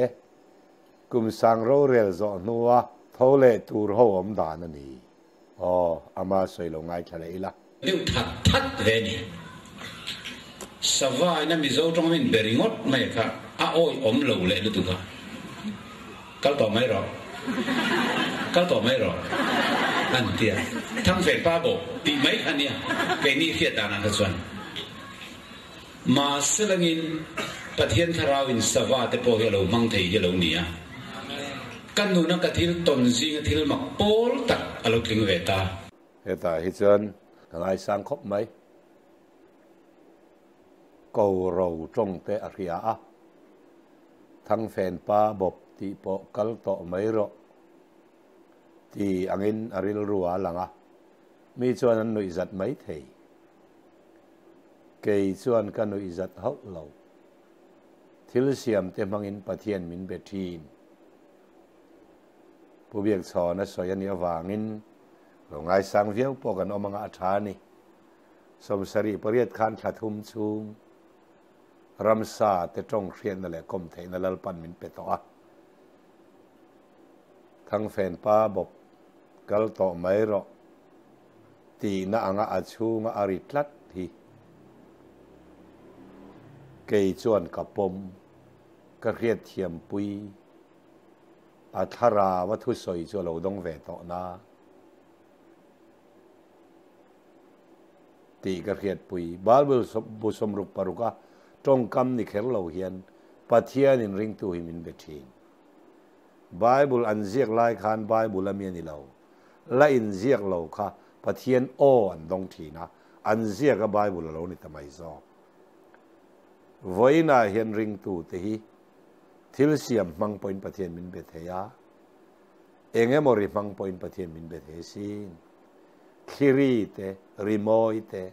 kum sang rorel zawh hnua tho leh tur ho awm dan a ni. Aw, ama sawi lo ngaithla leh ila. Deuh that that ve ni. Sava ina Mizo tawng min be ringawt mai kha a awi awm lo leh lutuk a. Kal tawh mai rawh. Kal tawh mai rawh. An ti a. Thangfen pa bawk tih mai kha nia keini hriat danah kha chuan. Mahse langin Pathian Thlarau in sava te pawh hi a lo hmang thei hi a lo ni a. Ka nuna ka thil tawn zinga thil mak pawl tak a lo tling ve ta. Hetah hi chuan ka ngaisang khawp mai. Ko ro tawng te a hria a, Thangfen pa bawp tih pawh kal tawh mai rawh ti angin a rilru a lang a, mi chuan an nuihzat mai thei. Kei chuan ka nuihzat hauh lo. Thil siamte hmangin Pathian min be thin. Pu Biakchhawn a sawi a nih avangin lo ngaisang viau pawh kan awm anga a tha a ni. 78 khan thla thum chhung ramsa te tawng hriatna leh kawm theihna Lalpan min pe tawh a. Thangfen pa bawp kal tawh mai rawh. Tihna anga a chhunga a ri tlat hi kei chuan ka pawm, ka hriatthiampui, a thlarau a thusawi chu a lo dawng ve tawh na tih ka hriatpui. Bible bu 66 a tawngkam ni kher lo hian Pathianin ringtu hi min be thin. Bible an ziak lai khan Bible a mi a ni lo. La inziak lo kha Pathian aw an dawng thin a, an ziak a Bible a lo ni ta mai zawk. Vawiinah hian ringtute hi thil siam hmang pawhin Pathian min be thei a, eng emaw ri hmang pawhin Pathian min be thei sin. Thliri te, rimawi te.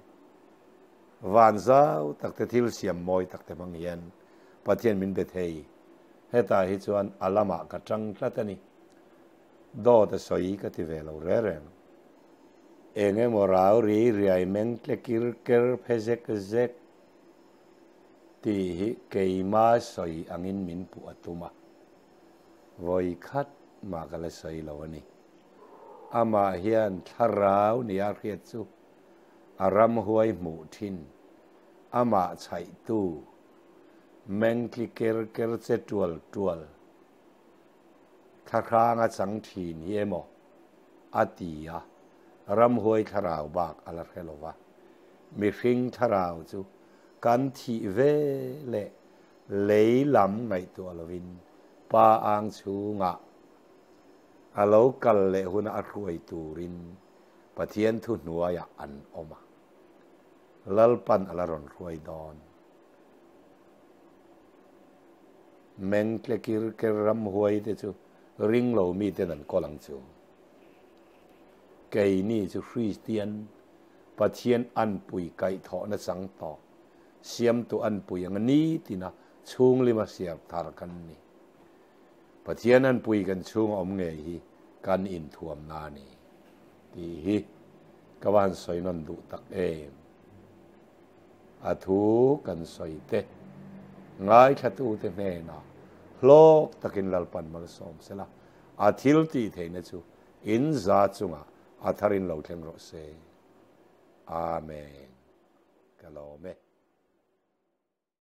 Van zau tak te thil siam mawi tak te hmang hian Pathian min be thei. Hetah hi chuan a lamah ka tang tlat a ni. Dawt a sawi ka ti ve lo re reng. Eng emaw rau ri riai meng tle kir ker phe zek zek tih hi keima sawi angin min puh a tum a. Vawi khat mah ka la sawi lo a ni. Amah hian thlarau nia hriat chu a ramhuai hmuh thin, amah chhaihtu meng tli ker ker che tual tual thlahrang a chang thin hi emaw a ti a, ramhuai thlarau bak a la hre lo va. Mihring thlarau chu kan thih ve leh lei lam ngaihtuah lovin pa ang chhungah a lo kal leh huna a hruai turin Pathian thu hnuaiah an awm a, Lalpan a la rawn hruai dawn. Meng tle kir ker ramhuai te chu ring lo miten an kawl ang chu. Keini chu Kristian, Pathian anpui kaihthawhna chang tawh, siamtu anpui anga nitina chhunglima siar thar kan ni. Pathian anpui kan chhung a awm ngei hi kan inthuamna a ni tih hi ka va han sawi nawn duh tak em. A thu kan sawi te, ngaithlatute hnenah hlawk takin Lalpan malsawm sela, a thil tih theihna chu in za chungah a tharin lo thleng rawh se. Amen. Ka lawm e.